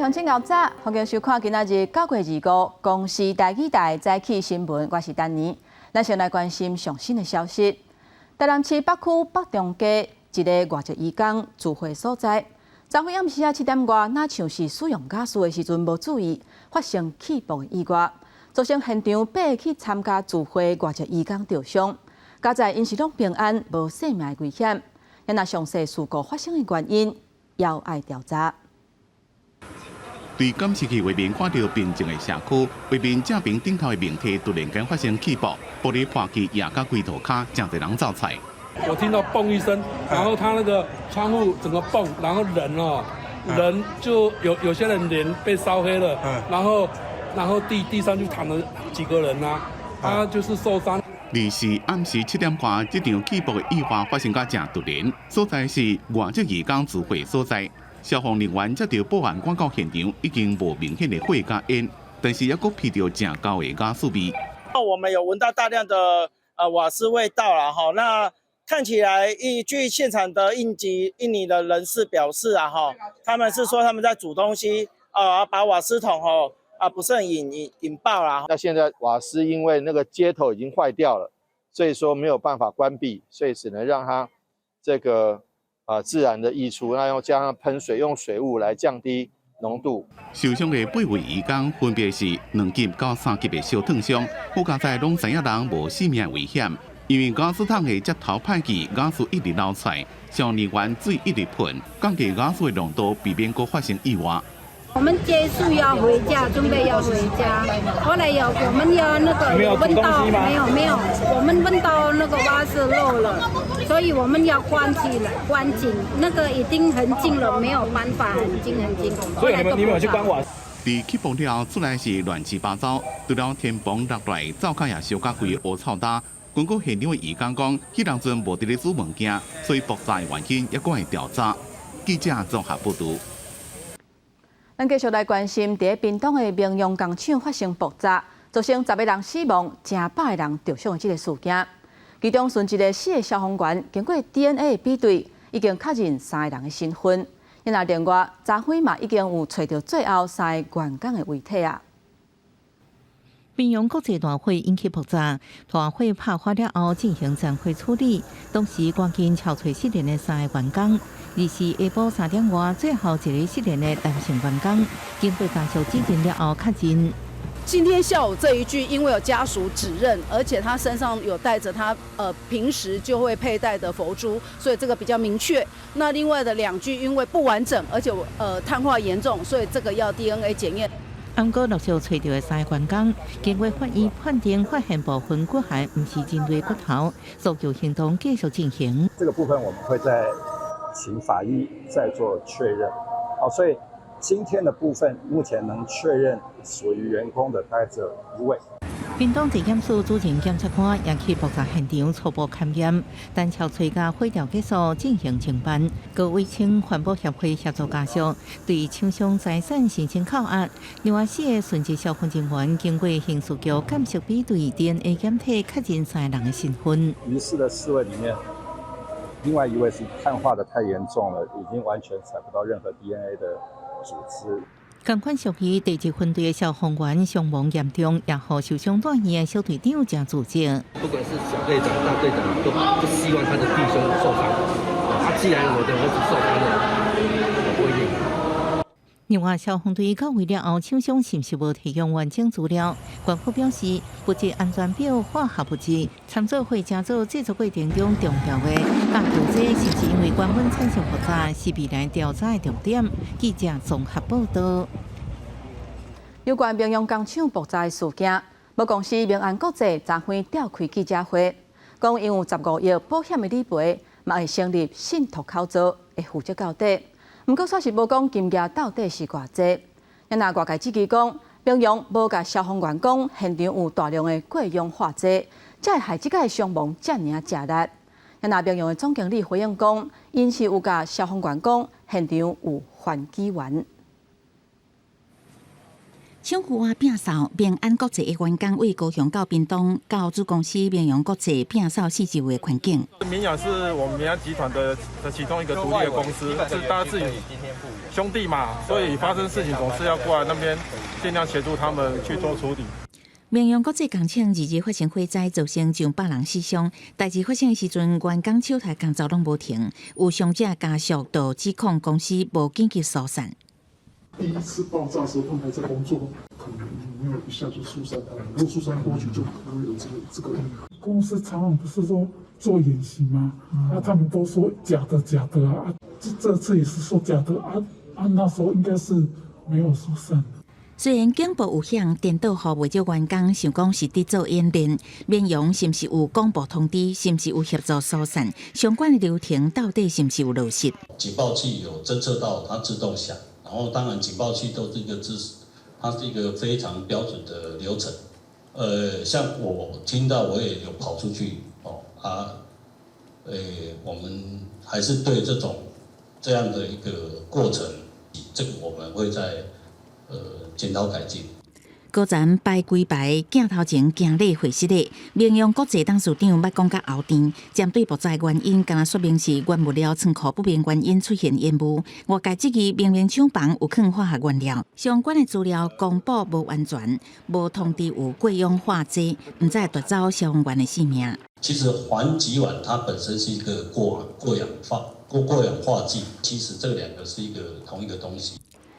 鄉親牛早，歡迎收看今仔日9月25公視台語台早起新聞，我是丹妮。咱先來關心上新的消息。台南市北區北中街一个外籍移工聚會所在，昨昏暗時仔7點外，若像是使用瓦斯的時陣無注意，發生氣爆的意外，造成現場八个去參加聚會外籍移工著傷。佳哉𪜶是攏平安，無性命的危險。若詳細事故發生的原因，猶愛調查。對監視器畫面看著平靜的社區，畫面正邊頂頭的明梯突然間發生氣爆，玻璃破去，壓甲規塗跤，誠濟人走出。我聽到嘣一聲，然後他那個窗戶整個蹦，然後人哦，人就有些人臉被燒黑了，然後地上就躺了幾個人啊，他就是受傷。 24暗時7點外，這場氣爆的意外發生甲誠突然，所在是外籍移工聚會所在。消防人員接到報案，趕到現場已經無明顯的火佮煙，但是猶閣鼻著誠厚的瓦斯味。我們有聞到大量的瓦斯味道啦，哈，那看起來，據現場的應急印尼的人士表示啊，哈，他們是說他們在煮東西，啊，把瓦斯桶吼啊不慎引爆啦。那現在瓦斯因為那個接頭已經壞掉了，所以說沒有辦法關閉，所以只能讓它這個自然的溢出，那用加上噴水，用水霧來降低濃度。受傷的八位移工分別是兩級到三級的燒燙傷，好佳哉攏知影人無性命危險，因為瓦斯桶的接頭歹去，瓦斯一直流出來，消防員水一直噴，降低瓦斯的濃度，避免閣發生意外。我們結束要回家，準備要回家。後來有我們要那個有聞到沒有沒有，我們聞到那個瓦斯漏了，所以我們要關起來，關緊。那個已經很近了，沒有辦法，很近很近。所以你們有去關瓦斯？佇氣爆了後，厝內是亂七八糟，除了天棚落來，灶跤也燒甲規個烏臭焦。根據現場的移工講，彼當陣無佇咧煮物件，所以爆炸的原因猶閣愛調查。記者綜合報導。咱繼續來關心，佇屏東的明陽工廠發生爆炸，造成10個人死亡、成百個人著傷的這个事件。其中，剩一个死的消防員，經過 DNA 比對，已經確認三個人的身份。那另外，昨昏嘛已經有揣著最後三个員工的遺體啊。屏陽國際大火引起爆炸，大火拍發了後進行殘火處理，當時趕緊搜揣失聯的三个員工。24下晡3點外，最後一个失聯的男性員工，經過家屬指認了後確認。今天下午這一具，因為有家屬指認，而且他身上有帶着他平時就會佩戴的佛珠，所以這個比較明確。那另外的兩具因為不完整，而且碳化嚴重，所以這個要 DNA 檢驗。毋過陸續揣著的三个員工，經過法醫判定，發現部分骨骸毋是人類骨頭，搜救行動繼續進行。這個部分我們會再請法醫再做確認。好，所以今天的部分目前能確認屬於員工的大概只有一位。屏東地檢署主任檢察官也去爆炸現場初步勘驗，等搜揣佮火調結束進行偵辦。閣委請環保協會協助家屬對廠商財產申請扣押。另外四个殉職消防人員經過刑事局鑑識比對 DNA 檢體，確認三个人的身份。疑似的四位裡面，另外一位是碳化得太嚴重了，已經完全採不到任何 DNA 的組織。仝款屬於第一分隊的消防員傷亡嚴重，也予受傷住院的小隊長誠自責。不管是小隊長、大隊長，都不希望他的弟兄受傷。啊，既然我的兒子受傷了，我不會願意。另外，消防隊到位了後，廠商是毋是無提供完整資料？官府表示，物質安全表化學物質參做火成做製作過程中重要的，但究這是毋是因為高溫產生爆炸，是未來調查的重點。記者綜合報道。有關明陽工廠爆炸的事件，母公司明安國際昨昏召開記者會，講𪜶有15億保險的理賠，嘛會成立信託口座，會負責到底。毋過煞是無講金額到底是偌濟。若外界質疑講，明陽無共消防員講現場有大量的過氧化劑，才會害這个傷亡遮爾仔濟力。若明陽的總經理回應講，𪜶是有共消防員講現場有環己烷。廠庫外摒掃，明安國際的員工為高雄到屏東到子公司明陽國際摒掃四周的環境。明陽是我們明安集團的其中一個獨立的公司，是大家自己兄弟嘛，所以發生事情總是要過來那邊，盡量協助他們去做處理。明陽國際工廠二日發生火災，造成上百人死傷。代誌發生的時陣，員工手頭工作攏無停，有傷者家屬就指控公司無緊急疏散。第一次爆炸時候，他們還在工作，可能沒有一下就疏散他們。如果疏散過去，就不會有這個問題。公司常常不是說做演習嗎？啊，他們都說假的假的啊，這次也是說假的啊啊，那時候應該是沒有疏散。雖然警報有響，顛倒予袂少員工想講是佇做演練，明陽是毋是有廣播通知，是毋是有協助疏散？相關的流程到底是毋是有落實？警報器有偵測到，它自動響。然後當然警報器都是一個知識，它是一個非常標準的流程。像我聽到我也有跑出去哦啊，我們還是對這種這樣的一個過程，這個我們會再檢討改進。高層擺幾排鏡頭前行禮會失禮，明陽國際董事長捌講甲喉甜，針對爆炸原因，敢若說明是原物料倉庫不明原因出現延誤。外界質疑明明廠房有囥化學原料，相關的資料公布無完全，無通知有過氧化劑，毋知奪走消防員的性命。其實環己烷它本身是一個過氧化劑，其實這兩個是一個同一個東西。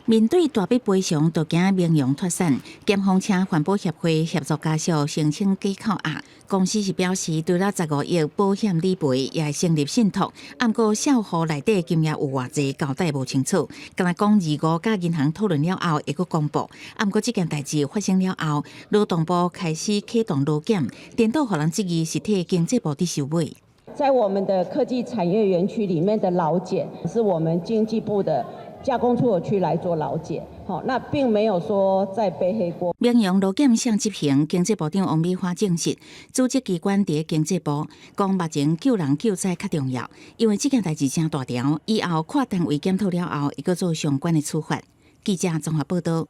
面對大筆賠償，就驚明陽脫產。檢方請環保協會協助家屬申請抵扣額。公司是表示，除了15億保險理賠，也會成立信託。毋過銷戶內底金額有偌濟，交代無清楚。敢若講25佮銀行討論了後，會閣公布。毋過這件代誌發生了後，勞動部開始啟動勞檢，顛倒予人質疑是替經濟部佇收尾。在我們的科技產業園區裡面的勞檢，是我們經濟部的加工出口區來做勞檢，好，那並沒有說在背黑鍋。明陽勞檢誰執行？經濟部長王美花證實，主責機關佇經濟部，講目前救人救災較重要，因為這件代誌誠大條，以後跨單位檢討了後，會閣做相關的處罰。記者綜合報道。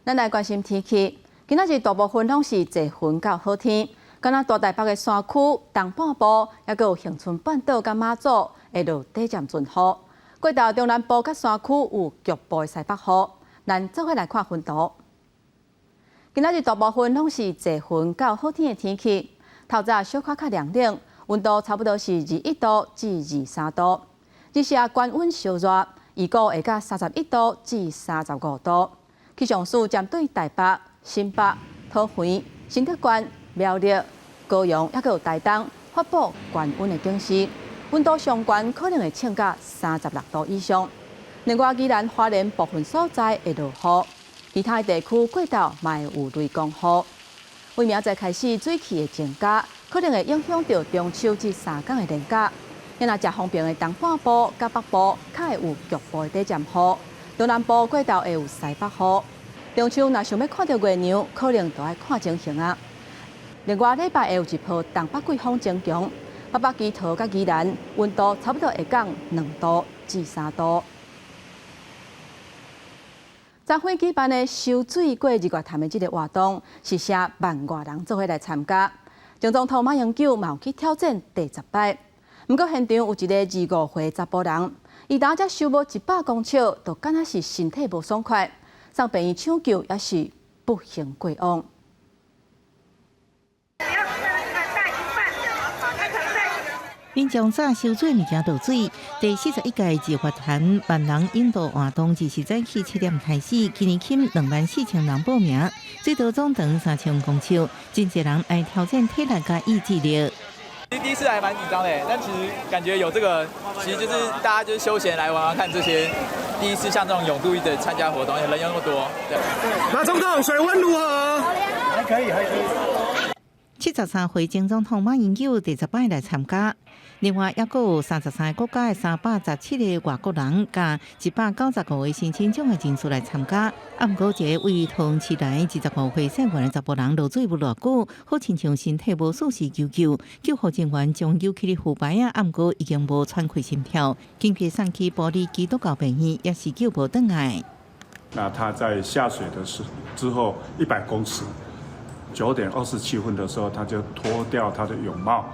咱來關心天氣，今仔日大部分攏是濟雲到好天，敢若大台北的山區、東半部，猶閣有恆春半島佮馬祖會落短暫陣雨。過晝中南部佮山區有局部的西北雨，咱做伙來看雲圖。今仔日大部分攏是濟雲到好天的天氣，透早小可較涼冷，溫度差不多是21度至23度。日時懸溫燒熱，預估會到31度至35度。氣象署針對台北、新北、桃園、新竹縣、苗栗、高雄，猶閣有台東發布懸溫的警示。溫度上懸可能會衝到36度以上。另外，宜蘭花蓮部分所在會落雨，其他地區過晝嘛會有雷公雨。為明仔載開始水汽會增加，可能會影響著中秋這三工的連假。若誠方便的東半部佮北部，較會有局部的短暫雨；中南部過晝會有西北雨。中秋若想欲看著月娘，可能就愛看情形啊。另外，禮拜會有一波東北季風增強。北北基桃佮宜蘭溫度差不多會降2度至3度。昨昏舉辦的修水過日月潭的這個活動，是吸萬外人做伙來參加。前總統馬英九嘛有去挑戰第十擺。毋過現場有一個25歲查埔人，伊當才修無100公尺，就敢若是身體無爽快，送病院搶救也是不幸過往。民眾早修水物件倒水，第41屆日月潭萬人泳渡活動20早起7點開始，今年吸24,000人報名，水道總長3000公尺，真濟人愛挑戰體力佮意志力。第一次還蠻緊張的，但其實感覺有這個，其實就是大家就是休閒來玩玩看這些。第一次像這種泳渡的參加活動，人又那麼多。對。馬總統，水溫如何？還可以，還可以。73歲前總統馬英九第十擺來參加，另外猶閣有33個國家的317個外國人，佮195個身心障礙人士來參加。啊，毋過一個位桃園市來25歲姓袁的查埔人落水無偌久，好親像身體無舒適求救，救護人員將救起的浮牌仔，啊，毋過已經無喘氣心跳，緊急送去埔里基督教病院，也是救無轉來。那他在下水的時之後100公尺，9點27分的時候，他就脫掉他的泳帽，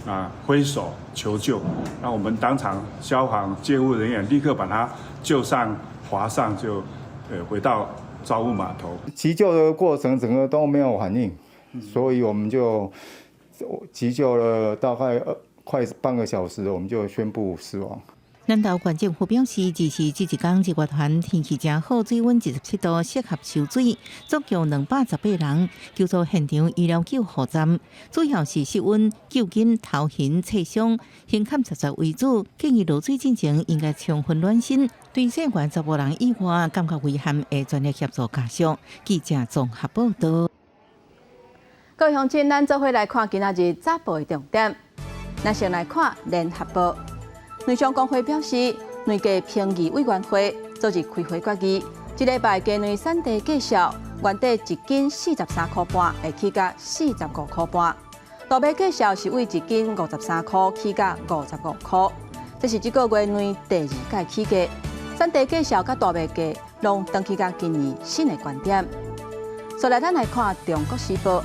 啊，揮手求救。那我們當場消防救護人員立刻把他救上，划上就，回到朝霧碼頭。急救的過程整個都沒有反應，所以我們就急救了大概快半個小時，我們就宣布死亡。南投縣政府表示，這是這一工日月潭天氣誠好，水溫27度，適合游水。總共218人救助現場醫療救護站，主要是失溫、舊筋、頭痕、擦傷、胸坎擦擦為主。建議落水進前應該充分暖身。對生還15人以外，感覺遺憾，會全力協助家屬。記者綜合報道。各位鄉親，咱做伙來看今仔日早報的重點。咱先來看聯合報。內商公會表示，內價評議委員會昨日開會決議，這禮拜雞卵產地價數原底一斤43塊半，會起價45塊半。大麥價數是對一斤53塊起價55塊。這是這個月內第二屆起價，產地價數佮大麥價攏轉去到今年新的高點。紲來，咱來看《中國時報》，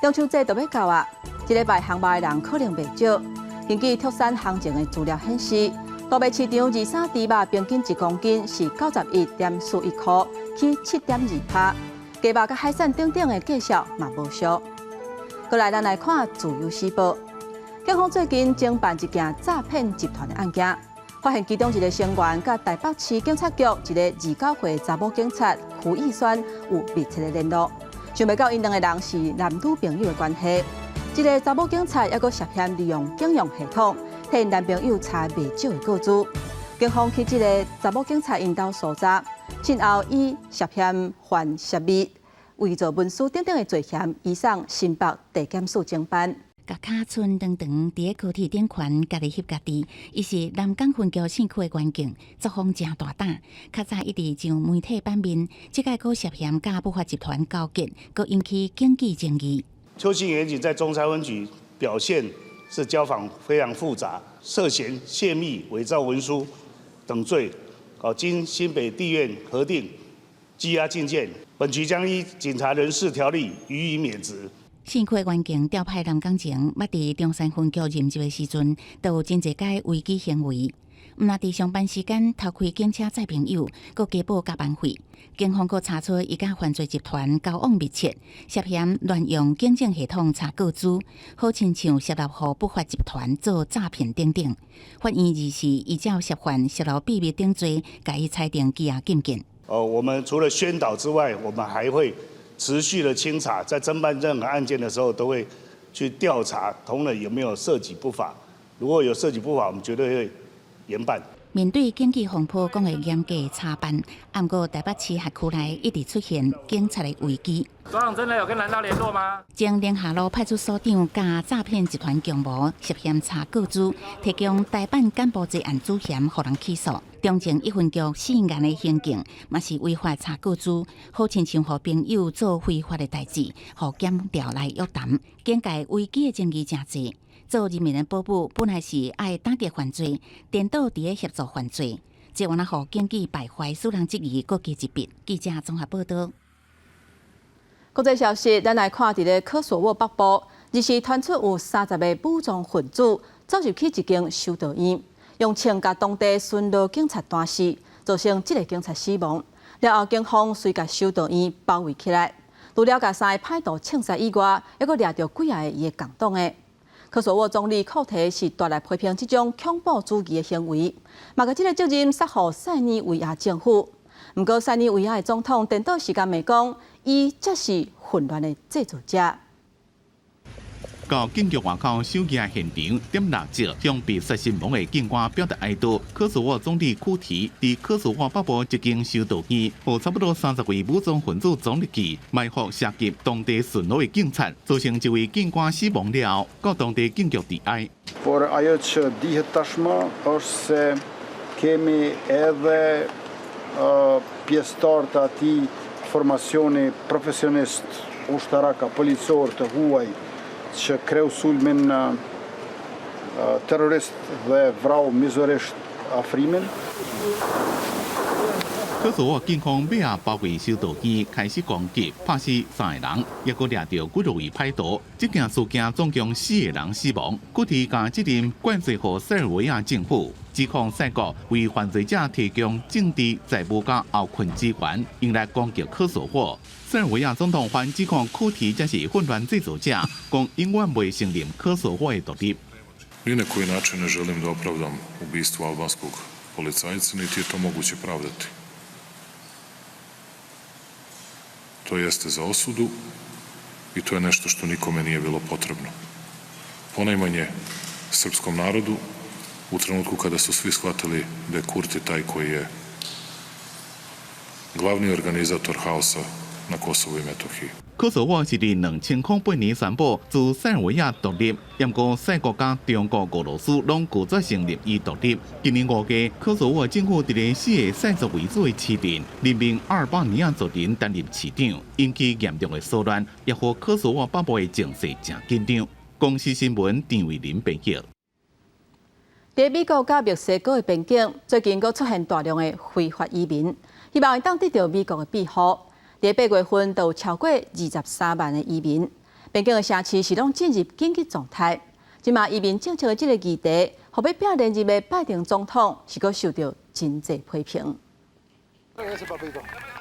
中秋節就欲到啊，這禮拜烘肉的人可能袂少。根據畜產行情的資料顯示，大麥市場二三豬肉平均1公斤是91.41塊，起7.2%。雞肉佮海產等等的價數嘛無俗。過來，咱來看《自由時報》，警方最近偵辦一件詐騙集團的案件，發現其中一個成員佮台北市警察局一个29歲查某警察胡逸軒有密切的聯絡，想袂到𪜶兩个人是男女朋友的關係。這个查某警察猶閣涉嫌利用警用系統替𪜶男朋友查袂少的個資，警方去這个查某警察𪜶兜搜查，訊後以涉嫌犯泄密、偽造文書等等的罪嫌，移送新北地檢署偵辦。共跤伸長長，佇咧高鐵頂懸，家己翕家己。伊是南港分局四區的員警，作風誠大膽。較早一直上媒體版面，這擺閣涉嫌佮不法集團勾結，閣引起警紀爭議。邱姓員警在中山分局表現是交往非常複雜，涉嫌泄密、偽造文書等罪，經新北地院核定羈押禁見，本局將依警察人事條例予以免職。四區員警調派南港前，捌佇中山分局任職的時陣，都有真濟擺違紀行為。毋但佇上班時間偷開警車載朋友，閣加報加班費。警方閣查出伊佮犯罪集團交往密切，涉嫌亂用警政系統查個資，好親像設立予不法集團做詐騙等等。法院24依照涉犯洩露秘密等罪，共伊裁定羈押禁見。哦，我們除了宣導之外，我們還會持續的清查，在偵辦任何案件的時候，都會去調查同仁有沒有涉及不法。如果有涉及不法，我們絕對會嚴辦。面對警紀風波，講會嚴格查辦，毋過台北市轄區內一直出現警察的危機。所長真的有跟藍道聯絡嗎？前寧夏路派出所長佮詐騙集團共謀，涉嫌查個資，提供台辦幹部罪案主嫌，予人起訴。中正一分局四案的刑警嘛是違法查個資，好親像予朋友做非法的代誌，予檢調來約談。警界危機的爭議誠濟。做人民的保姆本來是愛打擊犯罪，顛倒佇咧協助犯罪，這有若予警紀敗壞，使人質疑閣加一筆。記者綜合報道。國際消息，咱來看佇咧科索沃北部，日時傳出有30個武裝分子走入去一間修道院，用槍共當地巡邏警察彈死，造成這個警察死亡。了後，警方隨共修道院包圍起來，除了共三個歹徒槍殺以外，猶閣掠著幾仔個伊的共黨的。科索沃總理庫提是大力批評這種恐怖主義的行為，嘛共這个責任捒予塞爾維亞政府。毋過塞爾維亞的總統顛倒是共罵講，伊才是混亂的製造者。到警局外口守夜現場點蠟燭，向被殺身亡的警官表達哀悼。科索沃總理庫提佇科索沃北部一間修道院，予差不多30位武裝分子衝入去，埋伏射擊當地巡邏的警察，造成一位警官死亡了後，到當地警局致哀。 Por ajo që dihet tashmë është se kemi edhe pjesëtar të atij formacioni profesionist ushtarak a policor të huaj që kreu sulmin terrorist dhe vrau mizorisht Afrimin. 科索沃警方尾仔包圍修道院，開始攻擊，拍死三个人，抑閣掠著幾落位歹徒。這件事件總共四个人死亡。具體將責任灌罪予塞爾維亞政府，指控塞國為犯罪者提供政治、財務佮後勤資源，用來攻擊科索沃。塞爾維亞總統反指控庫提才是混亂製造者，講永遠袂承認科索沃的獨立。 Ni na koji način ne želim da opravdam ubistvo albanskog policajca, niti je to moguće pravdati. To jeste za osudu i to je nešto što nikome nije bilo potrebno. Ponajmanje srpskom narodu u trenutku kada su svi shvatili da je Kurti taj koji je glavni organizator haosa na Kosovu i Metohiji. 科索沃是佇2008年宣布自塞爾維亞獨立，毋過塞國佮中國、俄羅斯攏拒絕承認伊獨立。今年5月，科索沃政府佇咧四个塞族為主的市鎮任命阿爾巴尼亞族人擔任市長，引起嚴重的騷亂，也予科索沃北部的情勢誠緊張。公視新聞陳慧琳編譯。佇美國佮墨西哥的邊境，最近閣出現大量的非法移民，希望會當得著美國的庇護。佇8月份，就有超過23萬的移民，邊境的城市是攏進入緊急狀態。這馬移民政策的這個議題，予欲拼連任的拜登總統是閣受著真濟批評。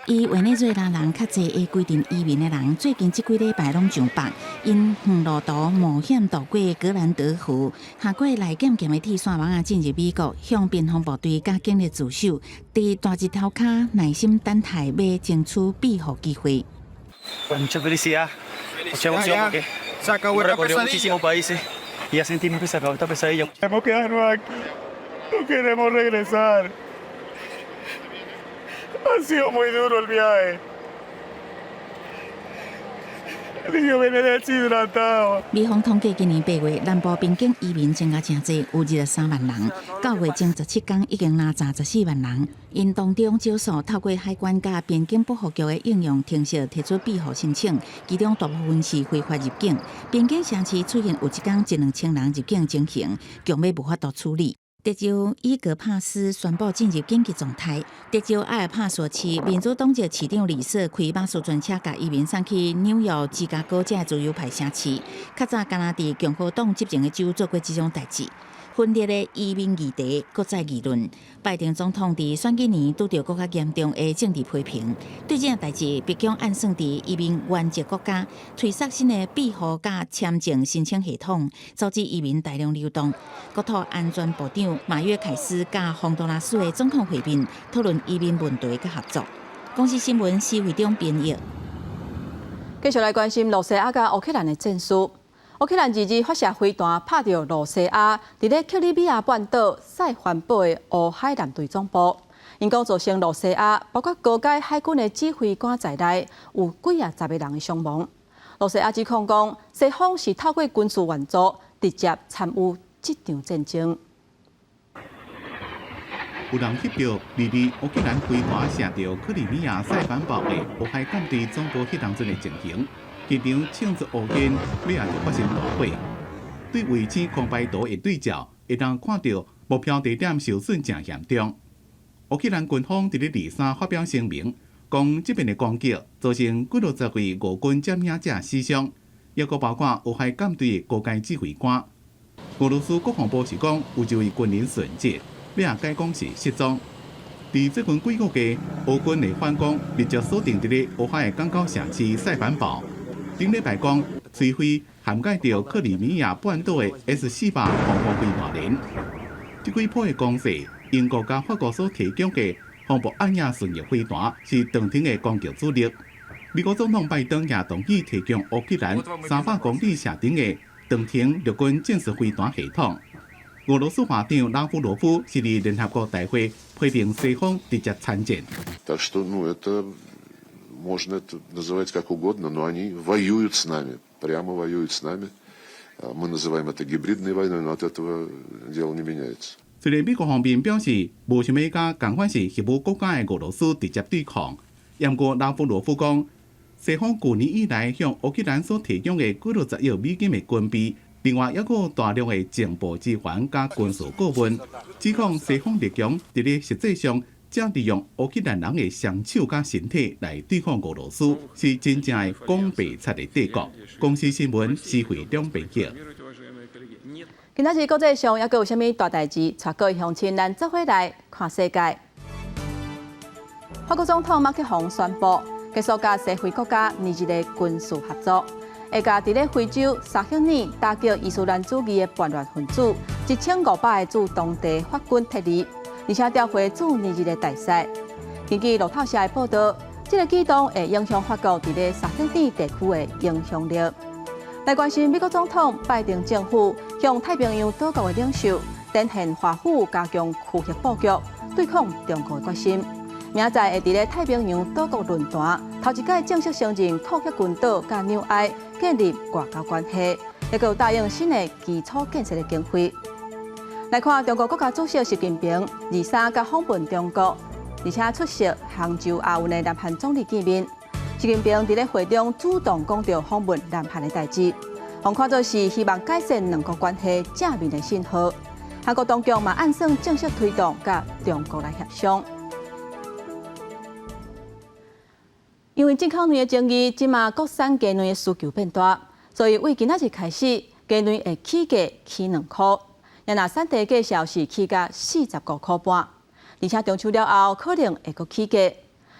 以委內瑞拉人較濟會規定移民的人，最近這幾禮拜攏上北，𪜶遠路途冒險渡過格蘭德河，下過來漸漸的鐵線網仔進入美國，向邊防部隊佮警力自首，佇大日頭跤耐心等待，欲爭取庇護機會。 Mucha felicidad, mucha emoción porque recorrió muchísimos países y ya sentimos que se acabó esta pesadilla. Queremos quedarnos aquí, no queremos regresar. Ha sido muy duro el viaje. El niño viene deshidratado. 美方統計今年8月南部邊境移民增加誠濟，有23萬人。到月前17天已經拿14萬人。𪜶當中少數透過海關佮邊境保護局的應用程式提出庇護申請，其中大部分是非法入境。邊境城市出現有一天一兩千人入境情形，強欲無法度處理。德州伊格帕斯宣布進入緊急狀態。德州埃爾帕索市民主黨籍市長李瑟開巴士專車，共移民送去紐約、芝加哥這自由派城市。較早敢若佇共和黨執政的州做過這種代誌。分裂的移民議題閣再議論。拜登總統佇選舉年拄著閣較嚴重的政治批評，對這件代誌，白宮暗算佇移民原則國家推出新的庇護佮簽證申請系統，阻止移民大量流動。國土安全部長馬約凱斯佮洪都拉斯的總統會面，討論移民問題佮合作。公視新聞施惠中編譯。繼續來關心露西亞佮烏克蘭的戰事。烏克蘭22日發射飛彈拍著露西亞佇咧克里米亞半島塞凡堡的烏海艦隊總部，𪜶講造成露西亞包括高階海軍的指揮官在內有幾仔十个人的傷亡。露西亞指控講，西方是透過軍事援助直接參與這場戰爭。有人翕著22日烏克蘭飛彈射著克里米亞塞凡堡的烏海艦隊總部彼當陣的情形。現場衝出烏煙，尾仔就發生大火。對衛星空拍圖的對照，會當看著目標地點受損誠嚴重。烏克蘭軍方佇咧23發表聲明，講這邊的攻擊造成幾落十位俄軍佔領者死傷，抑閣包括烏海艦隊的高階指揮官。俄羅斯國防部是講有一位軍人殉職，尾仔改講是失蹤。佇最近幾個月，俄軍的反攻立即鎖定佇咧烏海的港口城市塞凡堡。頂禮拜講，摧毀涵蓋著克里米亞半島的 S-400防空飛彈連。這幾波的攻勢，英國佮法國所提供的防暴暗影巡弋飛彈是長程的攻擊主力。美國總統拜登也同意提供烏克蘭300公里射程的長程陸軍戰術飛彈系統。俄羅斯外長拉夫羅夫是佇聯合國大會批評西方直接參戰。 Так что, ну, это можно это называть как угодно, но они воюют с нами, прямо воюют с нами. Мы называем это гибридной войной, но от этого дело не меняется. 雖然美國方面表示無想欲佮仝款是核武國家的俄羅斯直接對抗，毋過拉夫羅夫講，西方舊年以來向烏克蘭所提供的幾落十億美金的軍備，另外抑閣有大量的情報資源佮軍事顧問，指控西方列強佇咧實際上才利用烏克蘭人的雙手佮身體來對抗俄羅斯，是真正的講白賊的帝國。公視新聞施惠中編輯。今仔日國際上猶閣有啥物大代誌？帶各位鄉親，咱做伙來看世界。法國總統馬克宏宣布結束佮西非國家連日的軍事合作，會共佇咧非洲薩赫爾打擊伊斯蘭主義的叛亂分子1500个駐當地法軍撤離，而且調回駐尼日的大使。根據路透社的報道，這個舉動會影響法國佇咧薩赫爾地區的影響力。來關心美國總統拜登政府向太平洋島國的領袖展現華府加強區域布局、對抗中國的決心。明仔載會佇咧太平洋島國論壇頭一擺正式承認庫克群島佮紐埃建立外交關係，也閣有答應新的基礎建設的經費。來看中國國家主席習近平23佮訪問中國，而且出席杭州亞運的南韓總理見面。習近平佇咧會中主動講著訪問南韓的代誌，予看做是希望改善兩國關係正面的信號。韓國當局嘛按算正式推動佮中國來協商。因為進口卵的爭議，這馬國產雞卵的需求變大，所以對今仔日開始，雞卵會起價起2箍。若產地價數是起價45塊半，而且中秋了後可能會閣起價。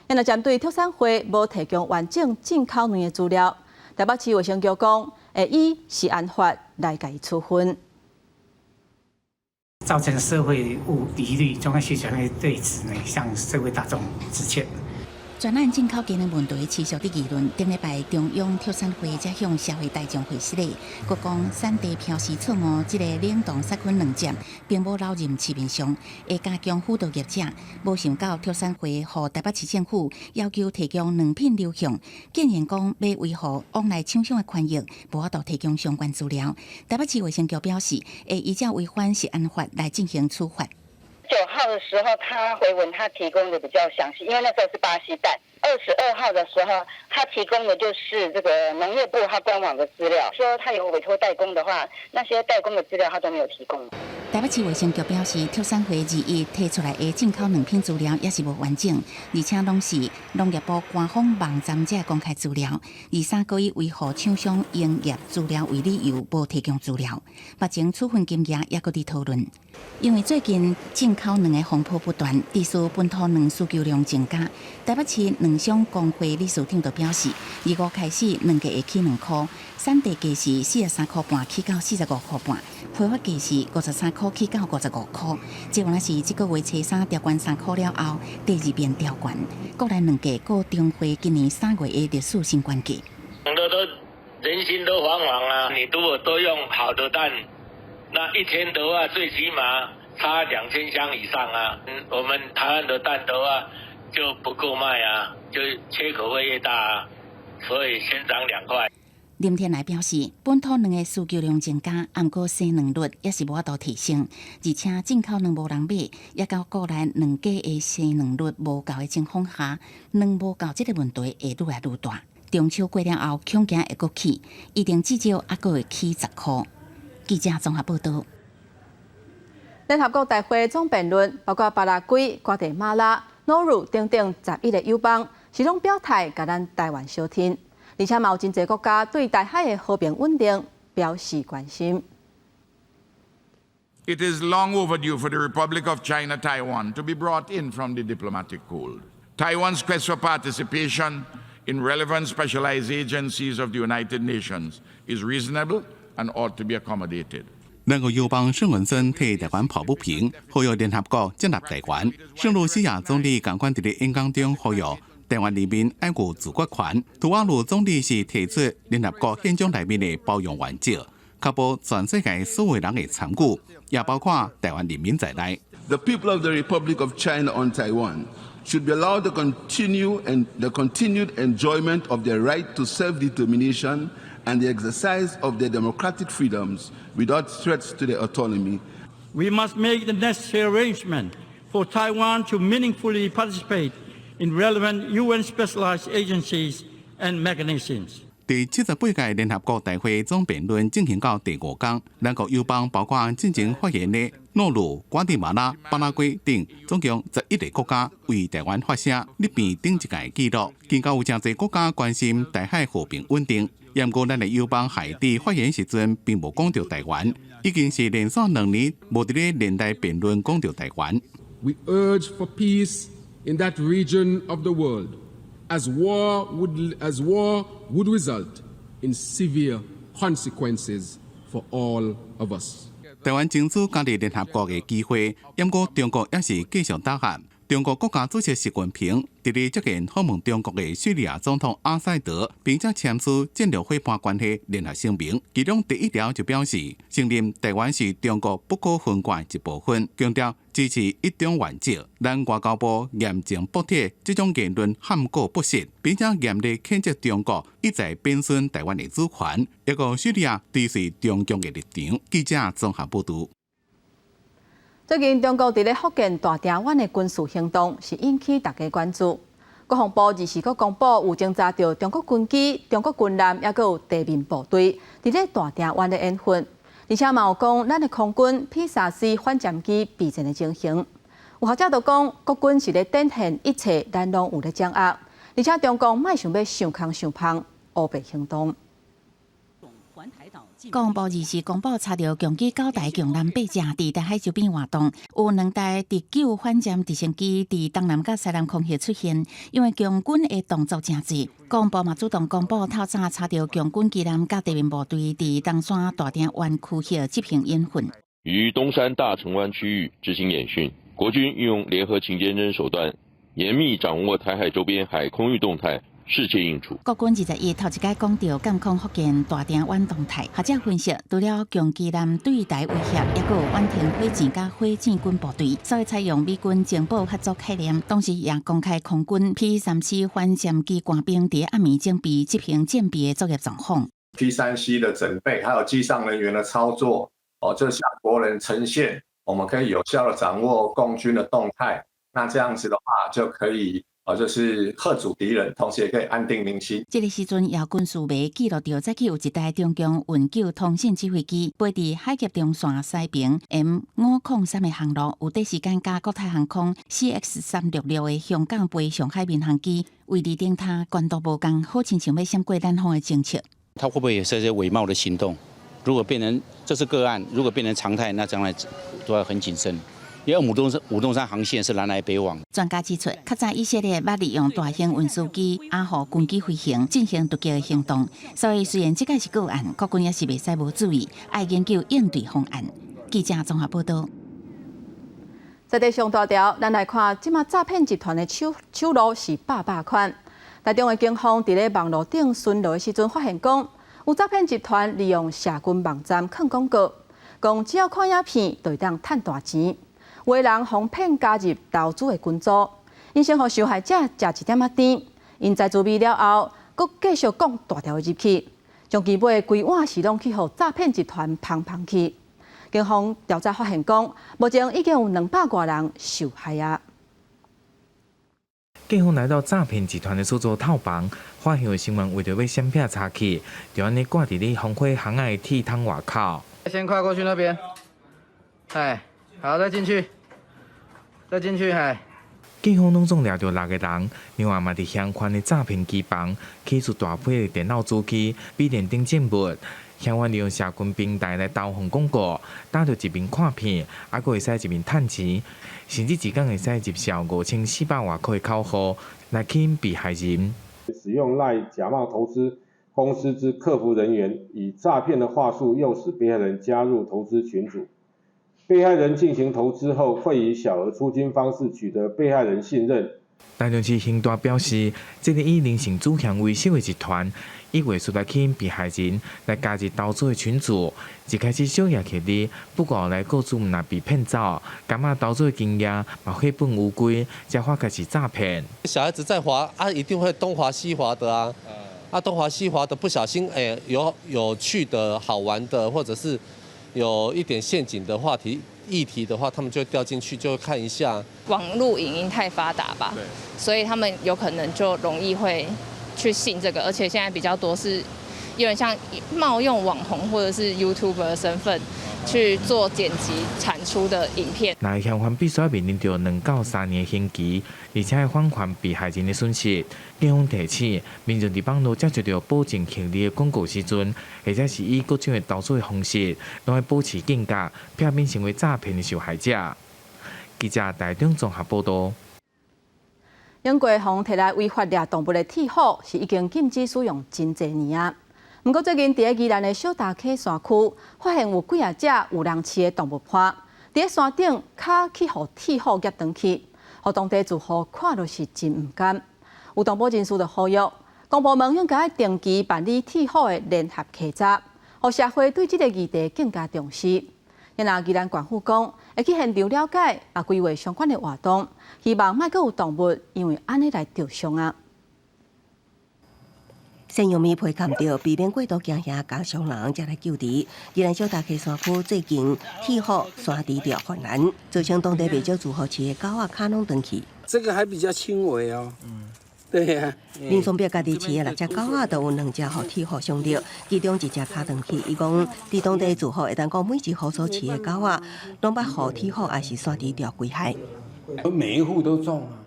若針對特產會無提供完整進口卵的資料，台北市衛生局講會依食安法來共伊處分。造成社會誤疑慮，中央需求對此呢向社會大眾致歉。全案進口雞卵問題持續佇議論，頂禮拜中央特產會才向社會大眾解釋咧，閣講產地標示錯誤，這個冷凍殺菌卵針並無流入市面上，會加強輔導業者。無想到特產會予台北市政府要求提供卵品流向，竟然講欲維護往來廠商的權益，無法度提供相關資料。台北市衛生局表示，會依照違反食安法來進行處罰。 9號的時候，他回文他提供的比較詳細，因為那時候是巴西蛋。22號的時候，他提供的就是這個農業部他官網的資料，說他有委託代工的話，那些代工的資料他都沒有提供。台北市衛生局表示，特產會21提出來的進口卵品資料也是無完整，而且攏是農業部官方網站才公開資料，23閣以維護廠商營業資料為理由，無提供資料。目前處分金額也閣佇討論。因為最近進口卵的風波不斷，致使本土卵需求量增加。台北市卵商公會理事長就表示，25開始卵價會起2箍，產地價是43塊半起到45塊半，批發價是53箍起到55箍。這原來是這個月初三調懸3箍了後，第二遍調懸。國內卵價閣重回今年3月的歷史新高價。都人心都惶惶啊！你如果都用好的蛋，那一天的話最起碼差2000箱以上啊！我們台灣的蛋的話就不夠賣啊，就缺口會越大啊，所以先漲2塊。林天來表示，本土卵的需求量增加，毋過生卵率也是無法度提升，而且進口卵無人買，也到國內卵價的生卵率無夠的情況下，卵無夠這個問題會愈來愈大。中秋過了後，恐驚會閣起，一定至少猶閣會起10箍。記者綜合報道。聯合國大會總辯論，包括巴拉圭、瓜地馬拉、諾魯等等11個友邦，是攏表態共咱台灣相挺，而且嘛有真濟國家對台海的和平穩定表示關心。 It is long overdue for the Republic of China, Taiwan, to be brought in from the diplomatic cold. Taiwan's quest for participation in relevant specialized agencies of the United Nations is reasonable and ought to be accommodated. 兩個友邦聖文森替台灣抱不平，呼籲聯合國接納台灣。聖盧西亞總理仝款佇咧演講中呼籲台灣人民愛有自決權。吐瓦魯總理是提出聯合國憲章內面的包容原則，確保全世界所有人的參與，也包括台灣人民在內。 The people of the Republic of China on Taiwan should be allowed to continue and the continued enjoyment of their right to self-determination and the exercise of their democratic freedoms without threats to their autonomy. We must make the necessary arrangement for Taiwan to meaningfully participate in relevant UN specialized agencies and mechanisms. 第78屆聯合國大會總辯論進行到第五工，咱國友邦包括進前發言的諾魯、瓜地馬拉、巴拉圭等，總共11個國家為台灣發聲，立變頂一屆紀錄。更加有誠濟國家關心台海和平穩定。毋過咱的友邦海地發言時陣，並無講著台灣，已經是連續2年無佇咧聯大辯論講著台灣。 We urge for peace in that region of the world, as war would result in severe consequences for all of us. 台灣爭取加入聯合國的機會，毋過中國也是繼續打壓。中國國家主席習近平佇咧接見訪問中國的敘利亞總統阿薩德，並且簽署戰略夥伴關係聯合聲明。其中第一條就表示，承認台灣是中國不可分割的一部分，強調支持一中原則。咱外交部嚴正駁斥這種言論陷告不實，並且嚴厲譴責中國一再貶損台灣的主權，抑閣敘利亞支持中共的立場。記者綜合報導。最近中國佇咧福建大埕灣的軍事行動是引起大家關注。國防部二時閣公布有偵查著中國軍機、中國軍艦，抑閣有地面部隊佇咧大埕灣的演訓，而且嘛有講咱的空軍 P-3C 反潛機備戰的情形。有學者就講，國軍是咧展現一切咱攏有咧掌握，而且中共莫想欲傷空傷芳，烏白行動。國防部二時公布查著共機九台、共艦八隻佇台海周邊活動，有兩台特九反潛直升機佇東南佮西南空域出現，因為共軍的動作誠濟。國防部嘛主動公布透早查著共軍機艦佮地面部隊佇東山大埕灣區域執行演訓。於東山大城灣區域執行演訓，國軍運用聯合勤監偵手段，嚴密掌握台海周邊海空域動態。適切應處。國軍21頭一擺講著監控福建大埕灣動態，學者分析，除了共機艦對台威脅，抑閣有遠程火箭佮火箭軍部隊，所以採用美軍情報合作概念，同時也公開空軍 P-3C 反潛機官兵佇暗暝準備執行戰備的作業狀況。 P-3C 的準備，還有機上人員的操作，哦，就向國人呈現，我們可以有效的掌握共軍的動態。那這樣子的話，就可以。啊，就是嚇阻敵人，同時也可以安定民心。這个時陣，也軍事迷記錄著，早起有一台中共運九通信指揮機飛佇海峽中線西爿 M503的航路，有短時間佮國泰航空 CX366的香港飛上海民航機，位置頂跤懸度無仝，好親像欲閃過咱方的偵測。他會不會也是一些偽冒的行動？如果變成這是個案，如果變成常態，那將來都要很謹慎。因為武東山航線是南來北往。專家指出，較早以色列捌利用大型運輸機掩護軍機飛行進行突擊的行動，所以雖然這擺是個案，國軍也是袂使無注意，愛研究應對方案。記者綜合報導。在這上大條，咱來看，這馬詐騙集團的手路是百百款。台中的警方佇咧網路頂巡邏的時陣，發現講有詐騙集團利用社群網站囥廣告，講只要看影片就會當趁大錢。有的人予騙加入投資的群組，𪜶先予受害者食一點仔甜，𪜶在準備了後，閣繼續講大條入去，將其買的規碗是攏去予詐騙集團捧捧去。警方調查發現講，目前已經有200外人受害啊。警方來到詐騙集團的所在透房，發現有成員為著欲閃避查緝，就按呢掛佇咧防火巷仔的鐵窗外口。先跨過去那邊，哎，好，再進去。再進去，嘿。警方攏總掠著六個人，另外嘛佇相關的詐騙機房起出大批的電腦主機、筆電等證物，嫌犯利用社群平台來投放廣告，打著一面看片，猶閣會使一面趁錢，甚至一工會使入賬5400外塊的口號來吸引被害人。使用 LINE 假冒投資公司之客服人員，以詐騙的話術誘使被害人加入投資群組。被害人進行投資後，會以小額出金方式取得被害人信任。台中市刑大表示，這个以林姓主嫌為首的集團，以話術來吸引被害人來加入投資的群組。一開始小額獲利，不過後來雇主毋但被騙走，感覺投資的經驗嘛血本無歸，才發覺是詐騙。小孩子在滑啊，一定會東滑西滑的啊，啊東滑西滑的，不小心有有趣的好玩的，或者是有一點陷阱的話題議題的話，他們就掉進去，就會看一下。網路影音太發達吧，所以他們有可能就容易會去信這個，而且現在比較多是有點像冒用網紅或者是 YouTuber 的身份去做剪輯產出的影片。若嫌犯必須要面臨著2到3年的刑期，而且會返還被害人的損失。警方提醒民眾佇網路接受著保證獲利的廣告時陣，或者是以各種的投資的方式，攏愛保持警覺，避免成為詐騙的受害者。記者台中綜合報道。英國予提來違法掠動物的鐵斧是已經禁止使用真濟年啊。毋過最近佇咧宜蘭的小大溪山區，發現有幾仔隻有人飼的動物伴，佇咧山頂跤去予鐵斧夾斷去，予當地住戶看著是真毋甘。有動保人士就呼籲，公部門應該定期辦理鐵虎的聯合稽查，予社會對這个議題更加重視。若宜蘭縣府講，會去現場了解，也規劃相關的活動，希望莫閣有動物因為按呢來著傷啊。山羊咪皮崁著，避免過度驚嚇，加傷人才來救治。宜蘭小大溪山區最近鐵虎山豬著泛濫，造成當地袂少住戶飼的狗仔跤攏斷去。這個還比較輕微哦。對呀。林松碧家己飼的六隻狗仔，都有兩隻予鐵虎傷著，其中一隻跤斷去。伊講，佇當地住戶會當講，每一戶所飼的狗仔，攏捌予鐵虎抑是山豬著危害。每一戶都中啊，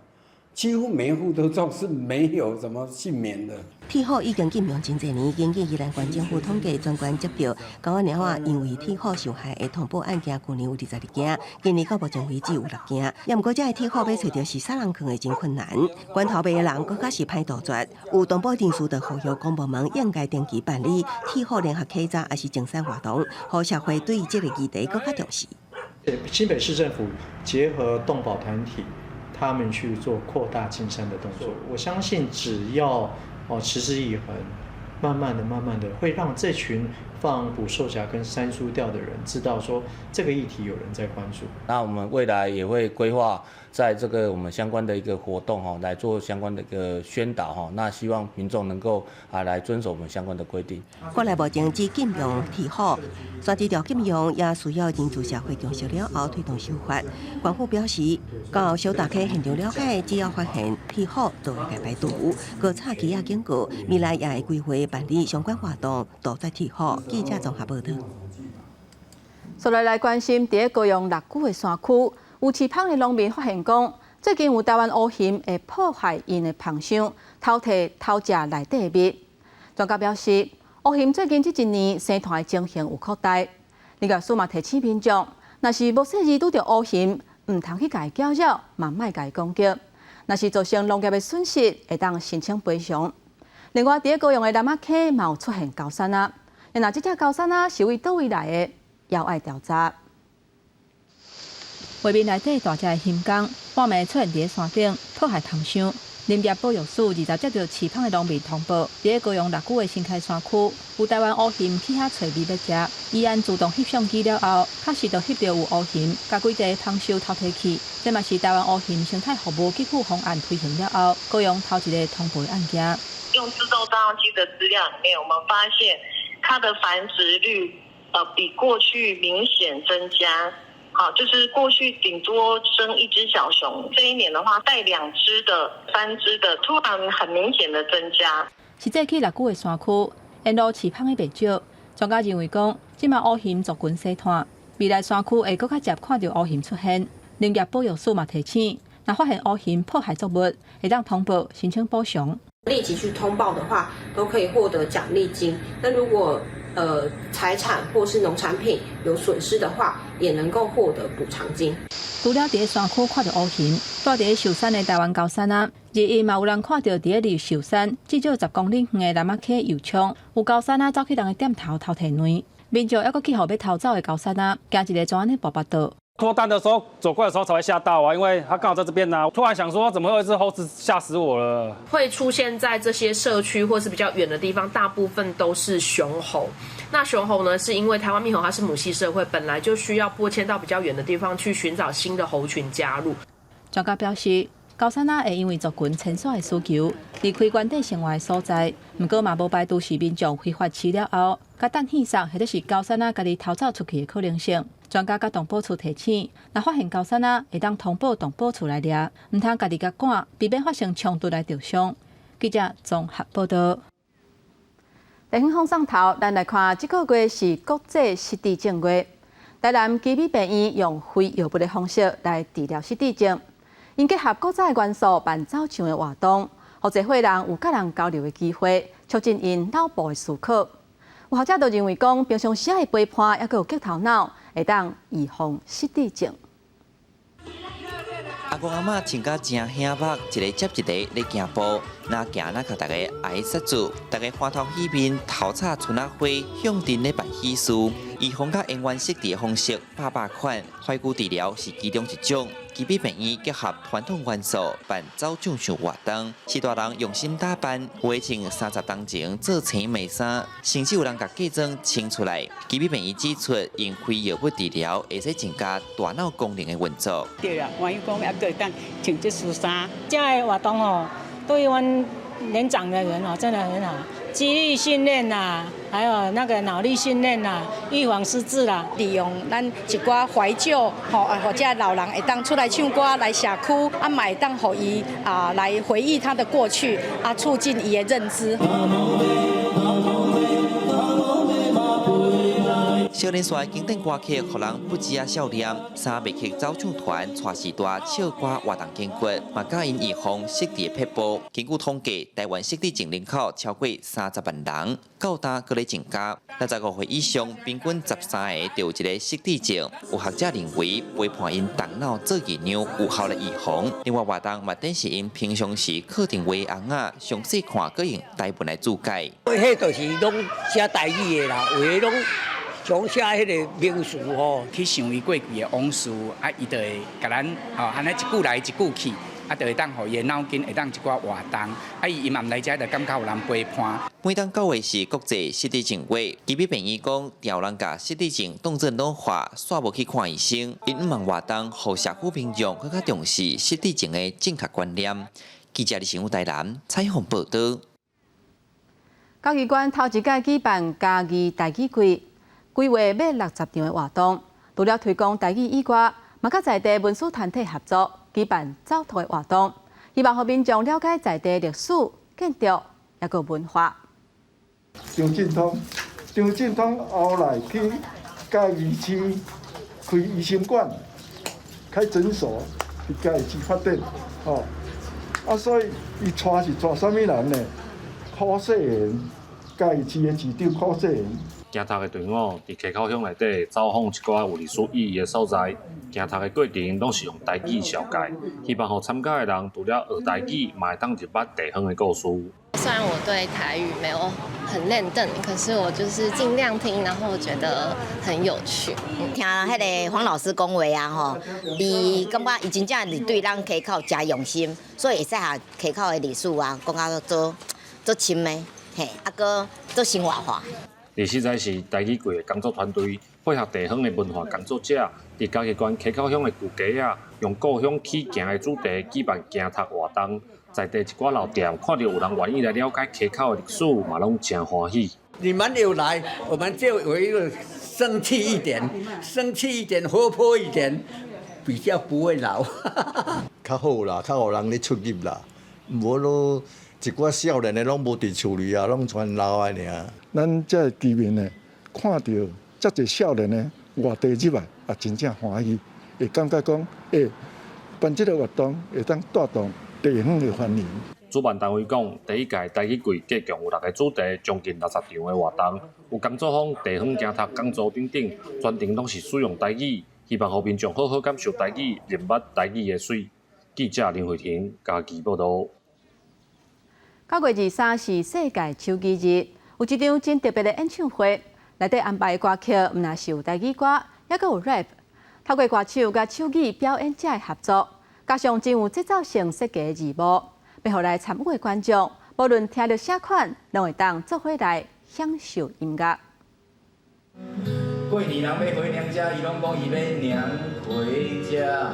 幾乎每一戶都中，是沒有什麼幸免的。鐵虎已經禁用真濟年，根據宜蘭縣政府統計，全縣接著狗仔貓仔因為鐵虎受害的通報案件，去年有22件，今年到目前為止有六件。也毋過，這个鐵虎欲揣著是啥人囥的真困難。關頭尾的人閣較是歹杜絕。有動保人士就呼籲公部門應該定期辦理鐵虎聯合稽查，抑是淨山活動，予社會對這個議題閣較重視。新北市政府結合動保團體，他們去做擴大淨山的動作。我相信只要持之以恆，慢慢的、慢慢的，會讓這群放捕獸夾跟山豬釣的人知道，說這個議題有人在關注。那我們未來也會規劃在這個我們相關的一個活動哈，來做相關的一個宣導哈。那希望民眾能夠啊來遵守我們相關的規定。國內目前只禁用鐵虎，山豬釣禁用也需要凝聚社會共識了後推動修法。縣府表示，到小大溪現場了解，只要發現鐵虎就會共排除。閣插旗仔警告，未來也會規劃辦理相關活動，杜絕鐵虎。記者綜合報道。接落來關心，佇咧高雄六龜的山區，有飼蜂的農民發現講，最近有臺灣烏熊會破壞𪜶的蜂箱，偷提偷食內底的蜜。專家表示，烏熊最近這一年生團的情形有擴大。林業署嘛提醒民眾，若是無細膩拄著烏熊，毋通去共伊攪擾，嘛莫共伊攻擊。若是造成農業的損失，會當申請賠償。另外，佇咧高雄的南仔坑嘛有出現高山仔，若這隻高山仔是對佗位來的，猶愛調查。畫面內底大隻的熊公，半暝出現佇咧山頂，破壞蜂箱。林業保育署20接著飼蜂的農民通報，佇咧高雄六龜的新開山區，有臺灣烏熊去遐揣蜜欲食。伊按自動翕相機了後，確實就翕著有烏熊，共幾塊蜂箱偷提去。這嘛是臺灣烏熊生態服務給付方案推行了後，高雄頭一个通報的案件。用自動照相機的資料裡面，我們發現它的繁殖率，比過去明顯增加。好，就是過去頂多生一隻小熊，這一年的話帶兩隻的、三隻的，突然很明顯的增加。實際去六龜的山區，沿路飼蜂的袂少。專家認為講，這馬烏熊族群細散，未來山區會閣較捷看著烏熊出現。林業保育署嘛提醒，若發現烏熊破壞作物，會當通報申請補償。立即去通報的話，都可以獲得獎勵金。那如果財產或是農產品有損失的話，也能夠獲得補償金。除了佇咧山區看著烏熊，蹛佇咧壽山的臺灣高山仔，21嘛有人看著佇咧離壽山至少10公里遠的楠仔溪油涌，有高山仔走去人的店頭偷提卵，民眾猶閣去予欲偷走的高山仔，驚一个怎按呢跋腹倒。脫單的時候，走過來的時候才會嚇到啊，因為他剛好在這邊啊。突然想說，怎麼會有一隻猴子，嚇死我了。會出現在這些社區或是比較遠的地方，大部分都是熊猴。那熊猴呢，是因為臺灣獼猴它是母系社會，本來就需要播遷到比較遠的地方去尋找新的猴群加入。專家表示，高山仔會因為族群遷徙的需求，離開原底生活的所在，毋過嘛無排除是民眾非法飼了後，共蛋獻送，或者是高山仔家己偷走出去的可能性。專家佮動保處提醒，若發現高山仔，會當通報動保處來掠，毋通家己共趕，避免發生衝突來著傷。記者綜合報道。地方放送頭，咱來看，這個月是國際失智症月。台南基美病院用非藥物的方式來治療失智症，𪜶結合古早的元素辦走唱的活動，予這伙人有佮人交流的機會，促進𪜶腦部的思考。有學者就認為講，平常時的陪伴，猶閣有激頭腦，會當預防失智症。阿公阿嬤穿甲誠醒目，一个接一个咧行步，若行若共逐家愛煞住，逐家歡頭喜面，頭插春仔花，向陣咧辦喜事。預防佮延緩失智的方式百百款，懷舊治療是其中一種。基美病院結合傳統元素辦走唱秀活動，序大人用心打扮，有的穿30冬前做青梅衫，甚至有人共嫁妝穿出來。基美病院指出，用非藥物治療會使增加大腦功能的運作。對啦，歡喜講猶閣會當穿這束衫，這个活動哦，對於阮年長的人哦，真的很好，肌力訓練啦，還有那個腦力訓練啦，預防失智啦。利用咱一寡懷舊，吼，或者老人會當出來唱歌來社區，啊，嘛會當予伊啊來回憶他的過去，啊，促進伊的認知。少年帥經典歌曲，予人不止啊笑臉。三麥克走唱團，帶序大唱歌活動經過，嘛教𪜶預防失智的撇步。根據統計，台灣失智症人口超過30萬人，到今閣咧增加。65歲以上，平均13個就有一个失智症。有學者認為，陪伴𪜶動腦做營養，有效來預防。另外活動嘛，展示𪜶平常時靠電話尪仔，詳細看，閣用台文來注解。彼就是攏寫台語的啦，有的攏。講寫彼个名詞吼，去想伊過去的往事，啊，伊就會共咱吼，按呢一句來一句去，啊，就會當予伊的腦筋會當一寡活動，啊，伊伊嘛來遮就感覺有人陪伴。每當九月是國際失智症月，基美病院講，有人共失智症當作老化，煞無去看醫生。𪜶向望活動，予社區民眾閣較重視失智症的正確觀念。記者李成武台南採訪報導。嘉義縣頭一屆舉辦嘉義台語季。規劃欲60場的活動，除了推廣台語以外，嘛佮在地文史團體合作舉辦走讀的活動，希望予民眾了解在地歷史、建築猶閣文化。張進通，張進通後來去嘉義市開醫生館、開診所，佇嘉義市發展，吼。啊，所以伊帶是帶啥物人呢？柯世賢，嘉義市的市長柯世賢。行讀的隊伍佇溪口鄉內底走訪一寡有歷史意義的所在，行讀的過程攏是用台語紹介，希望予參加的人除了學台語，嘛會當入捌地方的故事。雖然我對台語沒有很輪轉，可是我就是盡量聽，然後覺得很有趣。聽彼个黃老師講話啊，吼，伊感覺伊真正是對咱溪口誠用心，所以會使共溪口的歷史啊，講甲做做深的，嘿，啊閣做生活化。歷史在是台語季的工作團隊配合地方的文化工作者，佇嘉義縣溪口鄉的舊街仔，用故鄉起行的主題舉辦行讀活動。在地一寡老店看著有人願意來了解溪口的歷史，嘛攏誠歡喜。你們有來，我們就有一個生氣一點，生氣一點，活潑一點，比較不會老。較好啦，較予人咧出入啦，無囉一寡少年的攏無佇厝裡啊，攏全老的爾。咱這个居民呢，看著遮濟少年的外地入來，也真正歡喜，會感覺講，欸，辦這个活動會當帶動地方的繁榮。主辦單位講，第一屆台語季計共有六个主題，將近60場的活動，有工作坊、地方行讀講座等等，全程攏是使用台語，希望予民眾好好感受台語，認捌台語的媠。記者林慧婷嘉義報導。9月23是世界手語日，有一場真特別的演唱會，內底安排的歌曲，毋但是有台語歌，猶閣有 rap。透過歌手佮手語表演者的合作，加上真有節奏性設計的字幕，欲予來參與的觀眾，無論聽著啥款，攏會當做伙來享受音樂。過年人欲回娘家，伊攏講伊欲娘回家，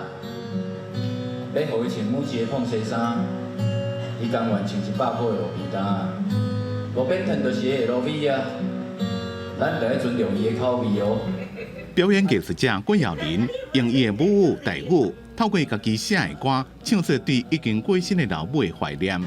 欲予伊穿母一个膨西衫。伊甘願穿100箍的路邊攤，路邊攤就是會落米啊，咱著愛尊重伊的口味哦。表演藝術家郭耀林用伊的母語台語，透過家己寫的歌，唱出對已經過身的老母的懷念。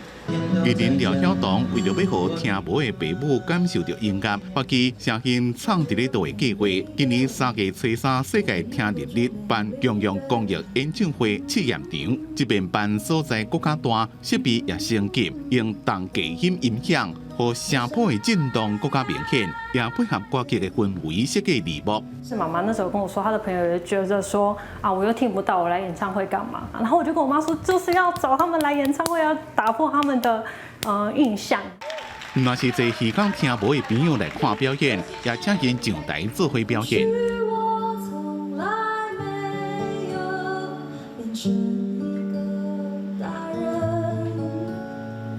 藝人廖曉彤為著欲予聽無的爸母感受著音樂，發起聲音藏佇咧佗的計劃。今年3月初3世界聽力日辦共用公益演唱會試驗場，這遍辦所在閣較大，設備也升級，用重低音音響，予聲波的震動閣較明顯，也配合歌劇的氛圍設計字幕。是媽媽那時候跟我說，她的朋友也覺得說啊，我又聽不到，我來演唱會幹嘛？然後我就跟我媽說，就是要找他們來演唱會，要打破他們的印象。毋但是濟耳孔聽無的朋友來看表演，也請𪜶上台做伙表演。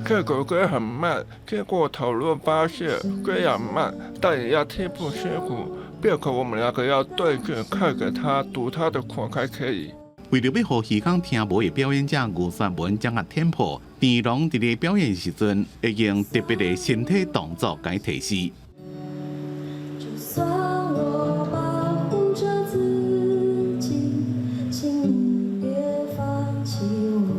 這個歌很慢，經過討論發現，雖然慢，但也要聽不辛苦。變可我們兩個要對著看著他讀他的口才可以。為著欲予耳孔聽無的表演者吳雪文掌握tempo，田龍佇咧表演時陣會用特別的身體動作共伊提示。就算我保護著自己，請你別放棄我。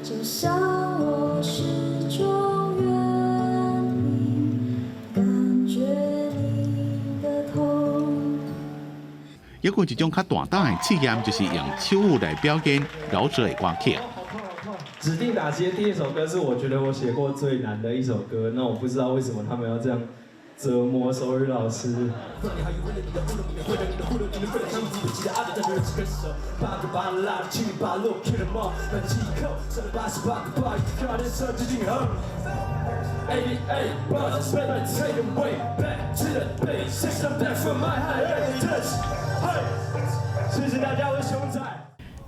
就像我始終願意感覺你的痛。猶閣一種較大膽的試驗，就是用手語來表演饒舌的歌曲。指定打擊的第一首歌是我覺得我寫過最難的一首歌，那我不知道為什麼他們要這樣折磨手語老師。謝謝大家，我是熊仔。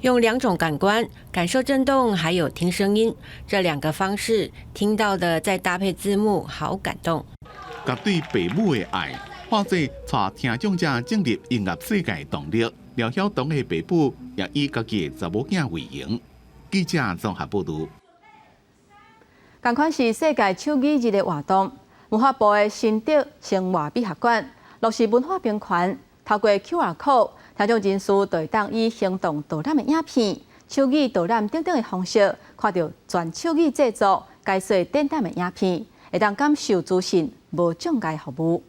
用兩種感官感受震動，還有聽聲音，這兩個方式聽到的再搭配字幕，好感動。佮對爸母的愛，化做帶聽障者進入音樂世界的動力。廖曉彤的爸母也以家己的查某囝為榮。記者綜合報導。仝款是世界手語日的活動，文化部的新竹生活美學館落實文化平權，透過 QR code，聽障人士就會當以行動導覽的影片、手語導覽等等的方式，看著全手語製作、解說展覽的影片，會當感受資訊無障礙服務。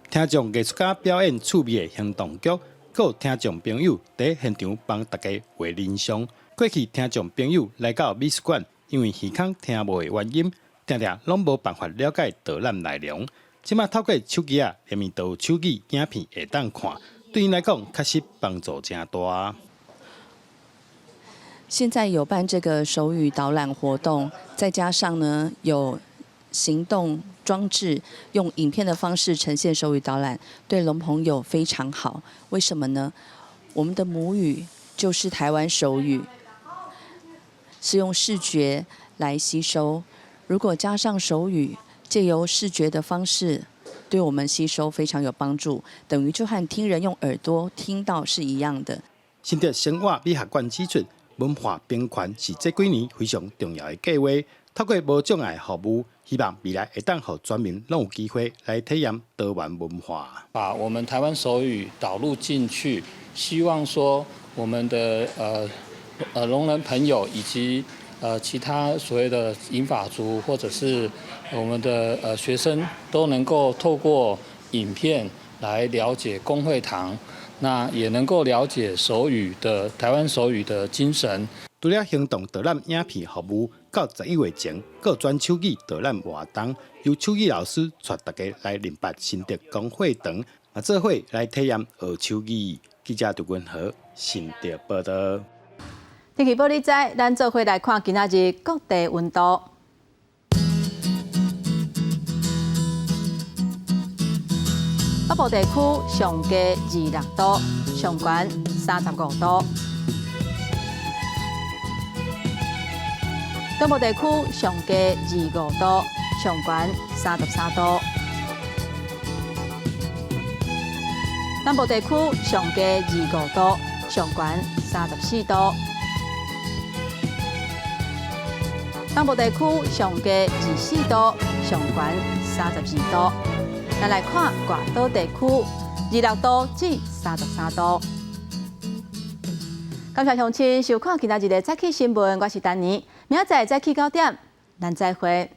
聽障藝術家表演趣味的行動劇，閣有聽障朋友佇現場幫大家畫人像。過去聽障朋友來到美術館，因為耳孔聽無的原因，定定攏無辦法了解導覽內容。這馬透過手機仔，裡面都有手語影片會當看，對𪜶來講確實幫助誠大。現在有辦這個手語導覽活動，再加上呢有行動裝置，用影片的方式呈現手語導覽，對聾朋友非常好。為什麼呢？我們的母語就是台灣手語，是用視覺來吸收。如果加上手語，借由視覺的方式，對我們吸收非常有幫助，等於就和聽人用耳朵聽到是一樣的。新竹生活美學館指出，文化平權是這幾年非常重要的計劃。透過無障礙服務，希望未來會當予全民攏有機會來體驗多元文化。把我們台灣手語導入進去，希望說我們的聾人朋友以及其他所謂的銀髮族或者是我們的學生，都能夠透過影片來了解公會堂，那也能夠了解手語的台灣手語的精神。除了行動導覽影片服務，到11月前，閣全手語導覽活動，由手語老師帶大家來認捌新竹公會堂，嘛做伙來體驗學手語。記者杜君和新竹報導。天氣報你知，咱做伙來看今仔日各地溫度。北部地區上低26度，上懸35度。中部地區上低25度，上懸33度。南部地區上低25度，上懸34度。東部地區上低24度，上懸32度。咱來看外島地區，26度至33度。感謝鄉親收看今仔日的早起新聞，我是丹妮，明仔載早起9點，咱再會。